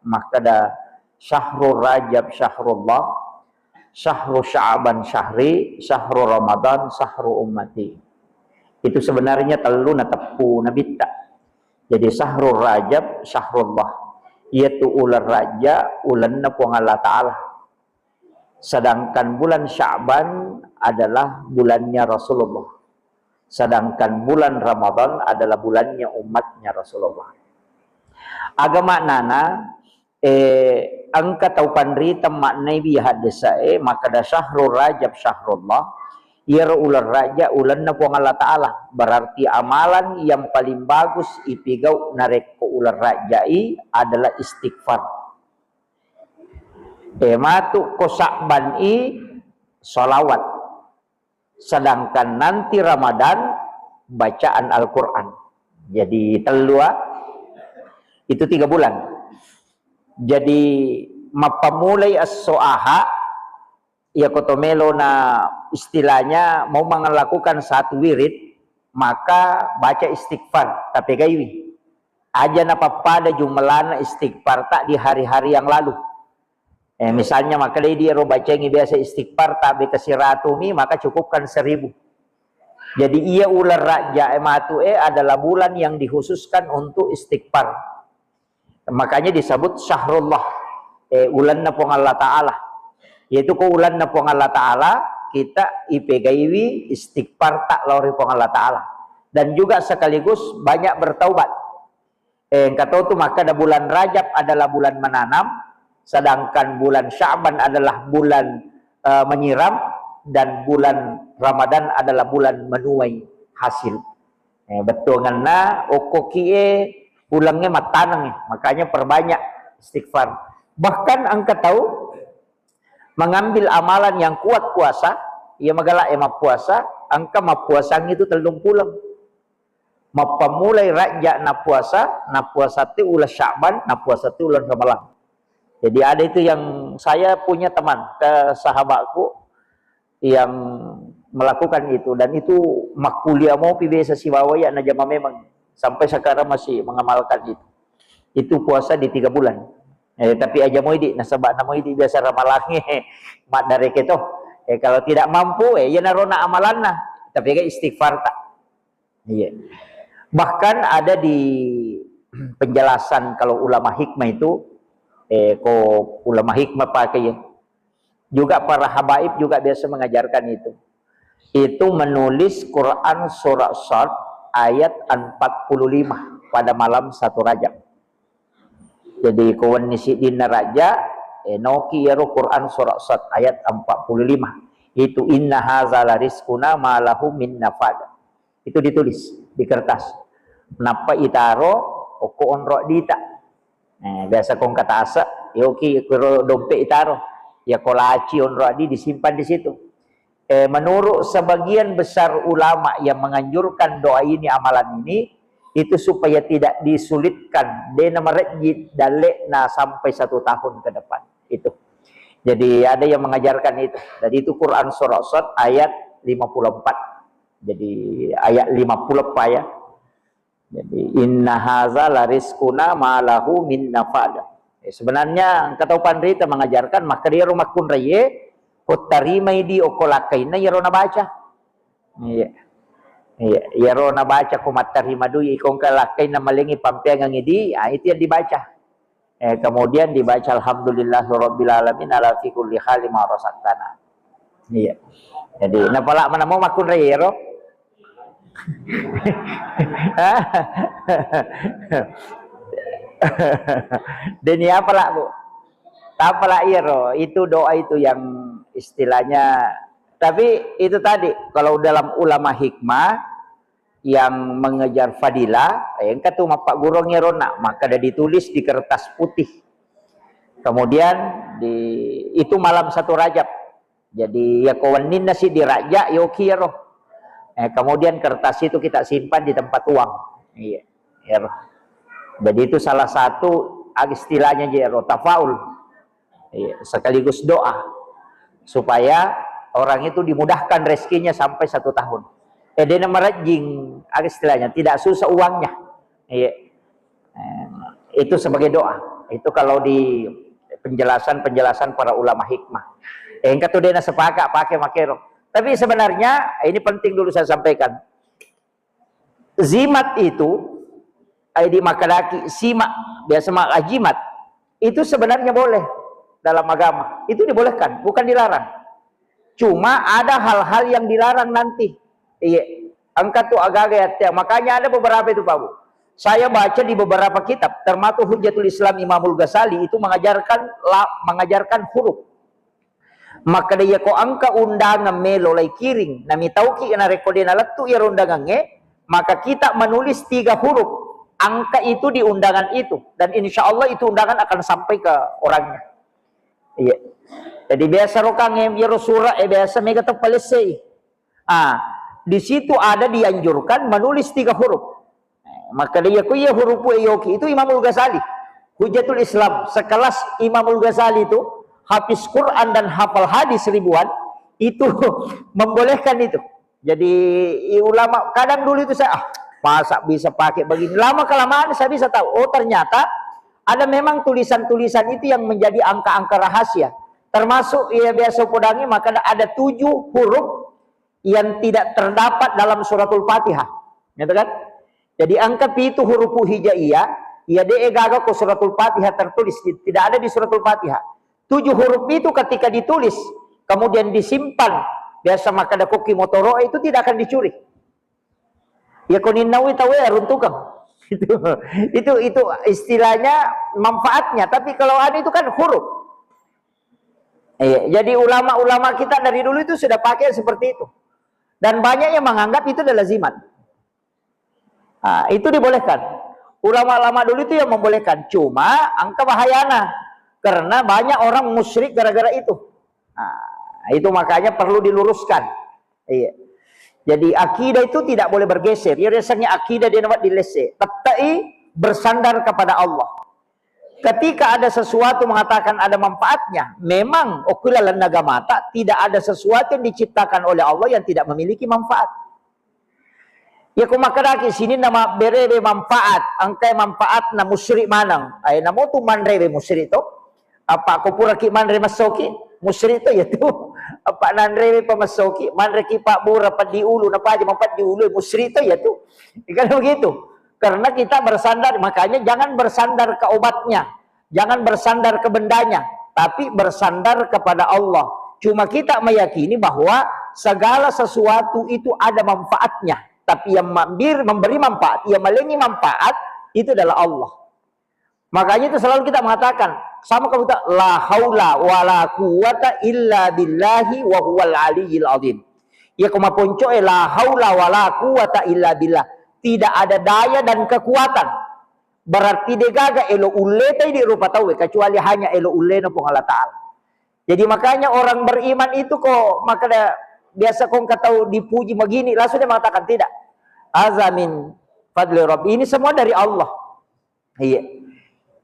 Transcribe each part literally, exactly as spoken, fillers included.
Makkeda, "Syahru Rajab syahrullah, syahru Sya'ban syahri, syahru Ramadan syahru ummati." Itu sebenarnya tellu nateppu Nabitta. Jadi, syahru Rajab syahrullah, iyatu uleng Raja ulenna Puang Allah Ta'ala. Sedangkan bulan Sya'ban adalah bulannya Rasulullah. Sedangkan bulan Ramadan adalah bulannya umatnya Rasulullah. Aga maknana, eh, engka tau panrita maknai bi haddesae, makkeda, "Syahru Rajab syahrullah." Iyaro uleng Raja ulenna Puang Allah Ta'ala. Berarti amalan yang paling bagus ipigau narekko uleng Raja'i adalah istighfar. Eh, matu ko Sya'ban i salawat. Sedangkan nanti Ramadan bacaan Al-Quran. Jadi tellua, itu tiga bulan. Jadi mappamulai esso aha, iya ko to melo na istilahnya mau melakukan satu wirid, maka baca istighfar, tapegaiwi. Aja napappada jumlana istighfar tak di hari-hari yang lalu. Eh, misalnya, makkedai dia ro bacengi biasa istighfar tabe ke siratu mi, maka cukupkan seribu. Jadi, iya uleng Raja e matu e adalah bulan yang dikhususkan untuk istighfar. Makanya disebut syahrullah, eh, ulenna Puang Allah Ta'ala. Yaitu ko ulenna Puang Allah Ta'ala, kita ipegaiwi istighfar tak lao ri Puang Allah Ta'ala. Dan juga sekaligus banyak bertaubat. Eh, engka to tu makkeda bulan Rajab adalah bulan menanam, sedangkan bulan Sya'ban adalah bulan, eh, menyiram, dan bulan Ramadan adalah bulan menuai hasil. Eh, bettuangenna okkokie ulengnge mattanengngi, makanya perbanyak istighfar. Bahkan engka tau mengambil amalan yang kuat puasa, iya magala e mappuasa, engka mappuasang itu tellung puleng. Mappamulai Raja nappuasa, nappuasa tu uleng Sya'ban, nappuasa tu uleng Ramalang. Jadi ada itu yang saya punya teman, ke sahabatku yang melakukan itu, dan itu makkuliah mopi biasa sibawa ya najama memang sampai sekarang masih mengamalkan itu. Itu puasa di tiga bulan. Eh, tapi aja moidi nasaba namoidi biasa ramalangnge maddareke to. Eh, kalau tidak mampu, eh, iya narona amalanna, tapi ga istighfar tak. Iya. Bahkan ada di penjelasan kalau ulama hikmah itu, eh, ko ulama hikmah pakai ya. Juga para habaib juga biasa mengajarkan itu. Itu menulis Quran surah Sad ayat empat puluh lima pada malam satu Rajab. Jadi ko wenni siddinna Raja, eh, noki iyaro Quran surah Sad ayat empat puluh lima. Itu, "Inna haza la rizquna ma lahu min nafad." Itu ditulis di kertas. Nappa itaro okko onro dita. Eh, biasa kong kata asa, yoki kuro dompet itaro. Ya ko laci onro adi disimpan di situ. Eh, menurut sebagian besar ulama yang menganjurkan doa ini, amalan ini, itu supaya tidak disulitkan, de namarejji dalle'na sampai satu tahun ke depan. Itu. Jadi ada yang mengajarkan itu. Jadi itu Quran surah Sad ayat lima puluh empat. Jadi ayat lima puluh apa ya? Jadi, "Inna haza la rizquna ma lahu min nafad." Eh, sebenarnya engka tau panrita mengajarkan, maka dia rumah kunraye, ko tarimai di okko lakkainna iyaro nabaca. Iya. Iya, iyaro nabaca ko mattarima dui, iko engka lakkainna malengi pampeangang idi, ah, itu yang dibaca. Eh, kemudian dibaca, "Alhamdulillahirabbil alamin ala fi kulli hali ma razaqtana." Iya. Jadi, napala manamo makkunrai ero. Deni apa lah, Bu? Apa lah iyaro? Itu doa itu yang istilahnya, tapi itu tadi, kalau dalam ulama hikmah, yang mengejar fadilah, eh, engka tu mappaggurung iyaronna, maka ada ditulis di kertas putih. Kemudian di, itu malam satu Rajab. Jadi, ya ko wenninna siddi Rajab, yoki iyaro. Eh, kemudian kertas itu kita simpan di tempat uang. Iya, iyaro. Jadi itu salah satu, ah, istilahnya je iyaro, tafaul. Iya, sekaligus doa supaya orang itu dimudahkan rezekinya sampai satu tahun. Eh, de namarejjing, ah, istilahnya tidak susah uangnya. Iya. Eh, itu sebagai doa. Itu kalau di penjelasan-penjelasan para ulama hikmah. Eh, engka tu dena sepakat pakai makero. Tapi sebenarnya ini penting dulu saya sampaikan. Zimat itu, ai di makadaki simak, biasa maka jimat. Itu sebenarnya boleh dalam agama. Itu dibolehkan, bukan dilarang. Cuma ada hal-hal yang dilarang nanti. Iya, engka tu agaga ya. Makanya ada beberapa itu, Pak Bu. Saya baca di beberapa kitab, termasuk Hujjatul Islam Imamul Ghazali itu mengajarkan la, mengajarkan huruf. Makkeda, iyako engka undangan melo lai kiring, namitauki narekko de nalettu iyaro undangangnge, maka kita menulis tiga huruf angka itu di undangan itu, dan insya Allah itu undangan akan sampai ke orangnya. Iya. Jadi biasa rokangnge iyaro sura'e biasa mega teppa lessei. Ah, di situ ada dianjurkan menulis tiga huruf. Eh, maka dia ku iya hurupu e yoki itu Imamul Ghazali. Hujjatul Islam, sekelas Imamul Ghazali itu, hafiz Quran dan hafal hadis ribuan, itu membolehkan itu. Jadi i-, ulama kadang dulu itu saya, ah, masa bisa pakai begini. Lama kelamaan saya bisa tahu. Oh, ternyata ada memang tulisan-tulisan itu yang menjadi angka-angka rahasia. Termasuk ya biasa podangi, maka ada tujuh huruf yang tidak terdapat dalam suratul Fatihah. Gitu kan? Jadi angka pitu hurupu hijaiyah, iya de gaga ko suratul Fatihah tertulis, tidak ada di suratul Fatihah. Tujuh huruf itu ketika ditulis, kemudian disimpan, biasa makkeda koki motoro itu tidak akan dicuri. Ya koninnawi tawe runtukang. Itu, itu, itu istilahnya manfaatnya. Tapi kalau anu itu kan huruf. Iya, jadi ulama-ulama kita dari dulu itu sudah pakai seperti itu. Dan banyak yang menganggap itu adalah zimat. Ah, itu dibolehkan. Ulama-ulama dulu itu yang membolehkan. Cuma angka bahayana. Karena banyak orang musyrik gara-gara itu. Nah, itu makanya perlu diluruskan. Iya. Jadi akidah itu tidak boleh bergeser. Ya, rasanya akidah dia nampak dilese. Tetap bersandar kepada Allah. Ketika ada sesuatu mengatakan ada manfaatnya, memang okula lenna gamata tidak ada sesuatu yang diciptakan oleh Allah yang tidak memiliki manfaat. Ya, ko makkedaki sininna mabberewe manfaat, engkai manfaatna musyrik maneng. Ai namo tu manrewe musyrik to. Apa ko puraki manre massoki, musyrik to ya tu. Apa nanrewe pa massoki, manreki pabbura peddi ulu, napaja mapeddi ulu, musyrik to ya tu. Kan begitu. Karena kita bersandar, makanya jangan bersandar ke obatnya, jangan bersandar ke bendanya, tapi bersandar kepada Allah. Cuma kita meyakini bahwa segala sesuatu itu ada manfaatnya. Tapi yang mambir-, memberi manfaat, yang malengi manfaat, itu adalah Allah. Makanya itu selalu kita mengatakan, sama kamu tak, "La haula wa la quwwata illa billahi wa huwal aliyyil azim." Ya, ko maponco e, "La haula wa la quwwata illa billah." Tidak ada daya dan kekuatan. Berarti degaga elo ulle tai di rupa tau, kecuali hanya elo ullena Puang Allah Ta'ala. Jadi makanya orang beriman itu kok, maka da-, biasa kong katau dipuji begini, langsung dia mengatakan, "Tidak. Haza min fadli Rabbi." Ini semua dari Allah. Iya.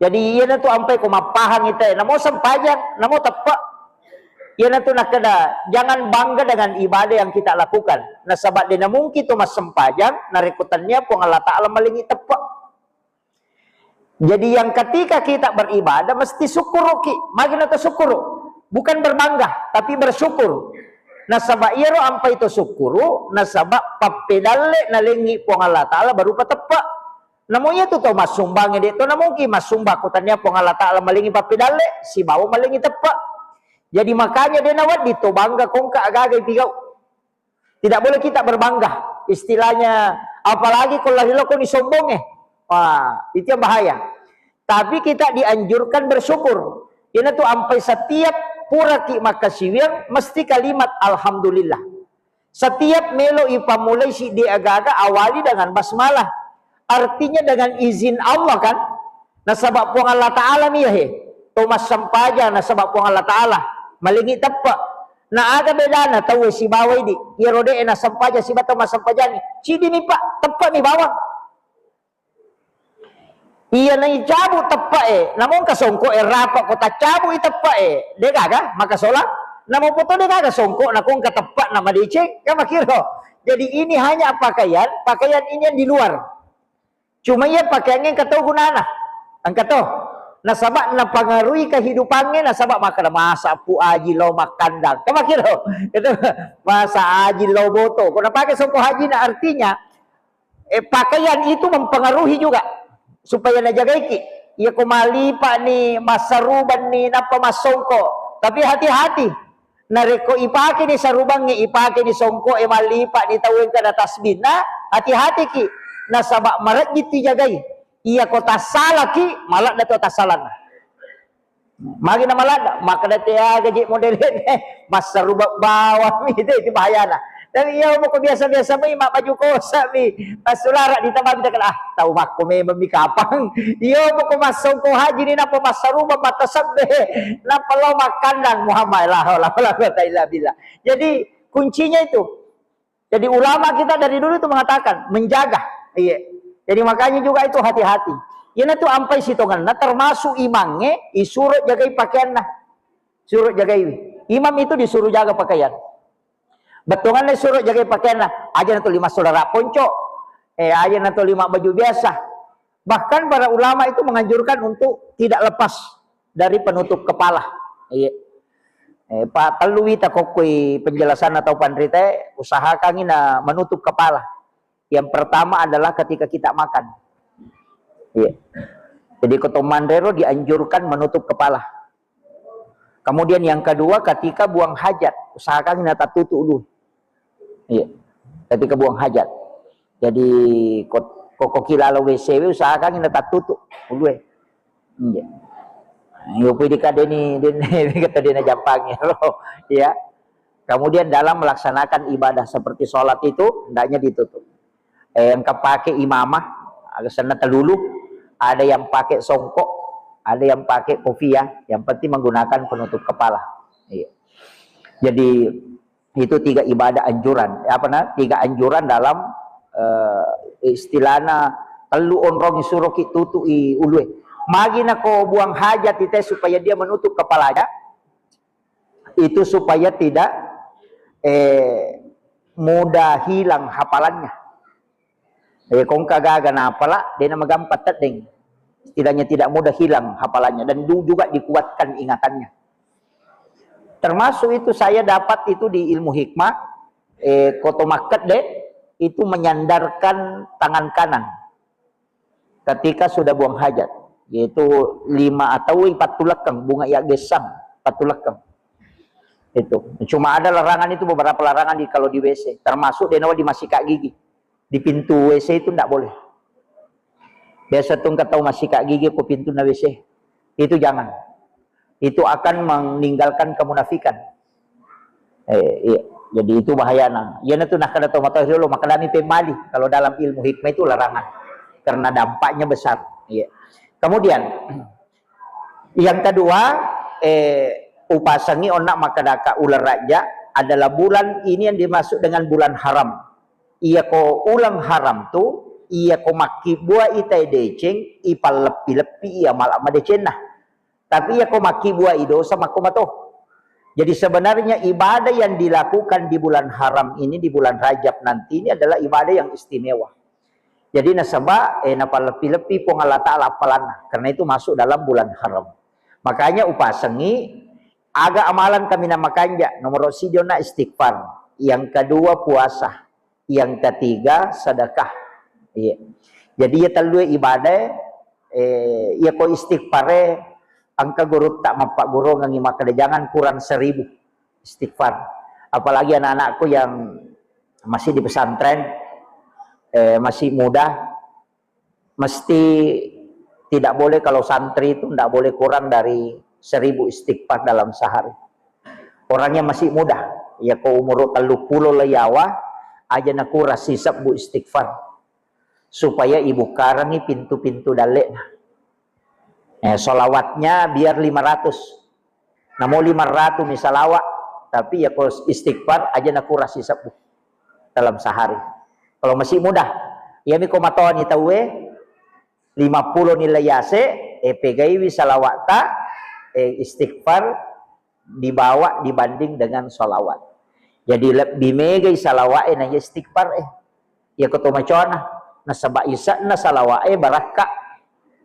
Jadi, iyana tu ampai ko mappahang ita, namo sempajang, namo teppe. Iyana tu nakkeda, jangan bangga dengan ibadah yang kita lakukan. Nasaba de namungkin to massempajang, narekko tennia Puang Allah Ta'ala malengi teppe. Jadi, yang ketika kita beribadah, mesti syukuruki. Magi na to syukuru. Bukan berbangga, tapi bersyukur. Nasaba iyaro ampai to syukuru, nasaba pappedalle nalengi Puang Allah Ta'ala berupa teppe. Namo iyatu tau massumbangnge, de to namungkin massumba ko tania Puang Allah Ta'ala malengi pappedalle, sibawa malengi teppe. Jadi makanya de nawedding to bangga kongka agaga ipigau. Tidak boleh kita berbangga. Istilahnya, apalagi ko lari loko ni sombongnge. Wah, itu yang bahaya. Tapi kita dianjurkan bersyukur. Iyana tu ampai setiap puraki makkasiwiang, mesti kalimat alhamdulillah. Setiap melo ipammulai siddi agaga, awali dengan basmalah. Artinya dengan izin Allah, kan? Nasaba Puang Allah Ta'ala mi, he. To massempajang nasaba Puang Allah Ta'ala. Malengi teppe. Na aga bedana tauwe sibawa idi? Iyaro de nassempajang sibawa to massempajang. Siddi mi, Pak. Teppe mi bawang. Iya naicabu teppe'e, namo engka songko'e rapa ko taccabu'i teppe'e, degaga makasolang. Namo poto degaga songko' nako engka teppe'na madeceng, kan makiro. Jadi ini hanya pakaian, pakaian ini yang di luar. Cuma iya pakaiannya engka to gunana. Engka to. Nasaba napengaruhi kehidupannya, nasaba makkeda masa pu aji lao makkandang. Kan makkiro? Itu masa aji lao boto. Ko napake songko haji na artinya, eh, pakaian itu mempengaruhi juga supaya najagaiki. Iya ko malipa ni, massarubang ni, nappa massongko. Tapi hati-hati. Narekko ipake ni sarubangnge, ipake ni songko e, malipa ni tau engka na tasbih. Nah, hati-hati ki. Nasaba marejji tijagai. Iya ko tassalaki, maladda to tassalanna. Magi na maladda, makkeda te aga je model ini, massarubang bawang itu, itu bahayana. Tapi iya moko biasa-biasa mi, mak baju kosa mi, massulara di tamang kita kena, ah, tau makko memang mi kapang. Iya moko massongko haji ni, nappa massarubang, matasabbe, nappa lao makkandang Muhammad, la haula wala quwwata illa billah. Jadi kuncinya itu, jadi ulama kita dari dulu itu mengatakan menjaga. Iya. Jadi makanya juga itu hati-hati. Iyana tu ampai sitongenna termasuk imangnge isuro jagai pakaianna. Suro jagai. Imam itu disuruh jaga pakaian. Bettuanna suro jagai pakaianna. Aja na tuli massulara ponco. Eh, aja na tuli mabbaju biasa. Bahkan para ulama itu menganjurkan untuk tidak lepas dari penutup kepala. Iya. Eh, pa tellu wita kokkoi penjelasan atau panrita, usahakangi na menutup kepala. Yang pertama adalah ketika kita makan. Iya. Jadi ko to manrero dianjurkan menutup kepala. Kemudian yang kedua, ketika buang hajat, usahakan na tattutu ulue. Iya. Ketika buang hajat. Jadi ko, ko, ko kilala W C W, usahakan na tattutu ulue. Iya. Yo pui dikadeni, den, kata dena jampangi ro. Ya. Kemudian dalam melaksanakan ibadah seperti sholat itu, hendaknya ditutup. Eh, engka pake imamah, aga senna telulu, ada yang pakai songkok, ada yang pakai kopiah, yang penting menggunakan penutup kepala. Iya. Jadi itu tiga ibadah anjuran. Apa na? Tiga anjuran dalam, eh, istilahna tellu onrong suroki tutu'i ulue. Magi nako buang hajat ite supaya dia menutup kepalanya, itu supaya tidak, eh, mudah hilang hafalannya. Eh, kongka gaga napala, dena magampang teddeng. Setidaknya tidak mudah hilang hafalannya dan du-, juga dikuatkan ingatannya. Termasuk itu saya dapat itu di ilmu hikmah, eh, koto makkedde itu menyandarkan tangan kanan ketika sudah buang hajat, yaitu lima atau pattulekkeng, bunga ya gesang, pattulekkeng. Itu. Cuma ada larangan itu, beberapa larangan di, kalau di W C, termasuk denawa di masikat gigi. Di pintu W C itu ndak boleh. Biasa tu engka tau masikat gigi ko pintu na W C. Itu jangan. Itu akan meninggalkan kemunafikan. Eh, iya. Jadi itu bahayana. Iyana tu nakkeda tau matoa riolo, makkedami pemmali kalau dalam ilmu hikmah itu larangan. Karena dampaknya besar. Iya. Kemudian yang kedua, eh, upasengi onna makkedaka uleng Rajab adalah bulan ini yang dimaksud dengan bulan haram. Iya ko uleng haram tu, iya ko makkibua ita deceng, ipalleppi-leppi iya mala madecenna. Tapi iya ko makkibua i dosa makko mato. Jadi sebenarnya ibadah yang dilakukan di bulan haram ini, di bulan Rajab nanti ini adalah ibadah yang istimewa. Jadi nasaba, eh, napalleppi-leppi Puang Allah Ta'ala appalanna. Karena itu masuk dalam bulan haram. Makanya upasengi, aga amalan kami na makanja, nomor siji onna istighfar. Yang kedua puasa. Yang ketiga sedekah. Iya. Jadi iya tellue ibadah, eh, iya ko istighfare, engka gurutta mappaggurungengi makkeda jangan kurang seribu istighfar. Apalagi anak-anakku yang masih di pesantren, eh, masih muda, mesti tidak boleh kalau santri itu tidak boleh kurang dari seribu istighfar dalam sehari. Orangnya masih muda, ya ko umur tellu pulo le yawa, aja nakurang sisebbu istighfar. Supaya ibukarangi pintu-pintu dalle'na. Eh, salawatnya biar lima ratus. Namo lima ratus mi salawat, tapi ya ko istighfar aja nakurang sisebbu dalam sehari. Kalau masih muda, iya mi ko matoni tauwe, lima pulo nilai yase, eh, pegaiwi salawatta, eh, istighfar dibawa dibanding dengan salawat. Jadi lebbi megai salawat e na istighfar e. Iya ko to macona, nasaba ise'na salawat e barakka.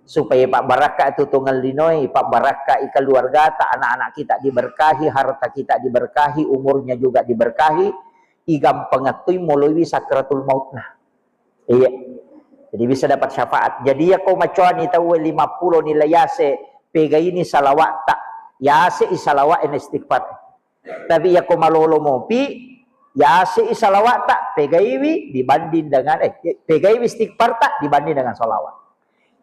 Supaya pabbarakka tutungeng linoe, pabbarakka i keluargata, anak-anak kita diberkahi, harta kita diberkahi, umurnya juga diberkahi, igampang ettui moloiwi sakratul mautna. Iya. Jadi bisa dapat syafaat. Jadi ya ko macoani tau lima pulo nilai yase, pegaini salawatta. Yase i salawat ena istighfar. Tapi ya ko malolo mopi, yase i salawatta, pegaiwi dibanding dengan, eh, pegaiwi istighfarta dibanding dengan salawat.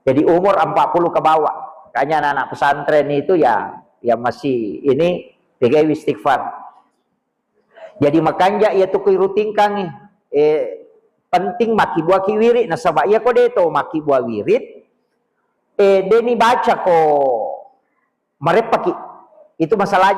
Jadi umur empat puluh ke bawah. Makanya anak-anak pesantren itu ya, ya masih ini pegaiwi istighfar. Jadi makanja iya tu kuirutingkangi. Eh, penting makkibua ki wirid, nasaba iya ko deto makkibua wirid, eh, deni baca ko mareppaki. Itu masalah.